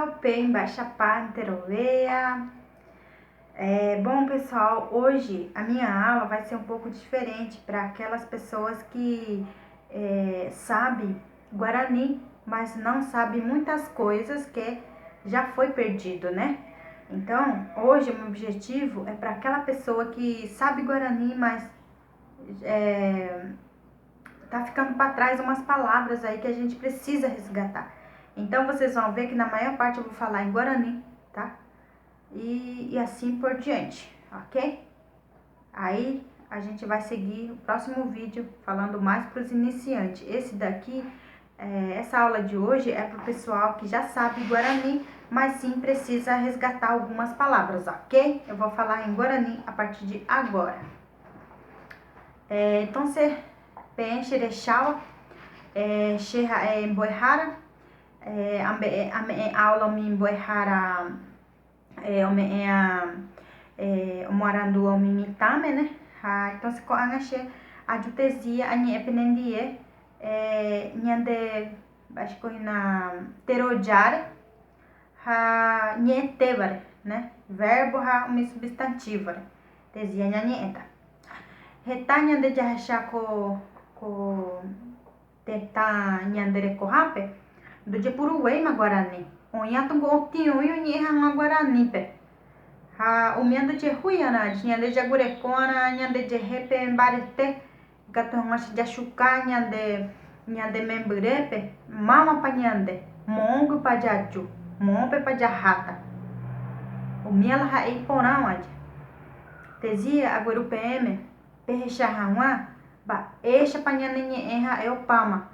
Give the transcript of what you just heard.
Ha upéi mba'éichapa enterovéa. Bom, pessoal, hoje a minha aula vai ser um pouco diferente para aquelas pessoas que sabem Guarani, mas não sabem muitas coisas que já foi perdido, né? Então, hoje o meu objetivo é para aquela pessoa que sabe Guarani, mas tá ficando para trás umas palavras aí que a gente precisa resgatar. Então, vocês vão ver que na maior parte eu vou falar em Guarani, tá? E assim por diante, ok? Aí, a gente vai seguir o próximo vídeo falando mais pros iniciantes. Esse daqui, essa aula de hoje é pro pessoal que já sabe Guarani, mas sim precisa resgatar algumas palavras, ok? Eu vou falar em Guarani a partir de agora. Então, se peẽ cherechava, che ha'e mbo'ehára, ame'ẽ aula umi mbo'ehára ome'ẽa omoarandúva umi mitãme, ne? Ha entonces ko'ág̃a che ajutezia añe'ẽ penendie ñande mba'éichako hína terojáre ha ñe'ẽtévare, ne? Verbo ha umi substantivo-re tezia ñañe'ẽta. Heta ñande jahecha ko ko tetã ñande rekohápe ndojepuruvéima guarani. Oĩ atungo otĩ oĩ oñe'ẽ hag̃ua guaranípe. Ha umía ndojehúiarã ñande jaguereko'arã ñandejehe pe mbarete ikatu hag̃ua jachuka ñande ñande membyrépe mávapa ñande, moõguipa jaju, moõpepa jaháta. Umía la ha'e iporãvaje. Tezia agueru peẽme pehecha hag̃ua mba'éichapa ñane ñe'ẽ ha'e opáma.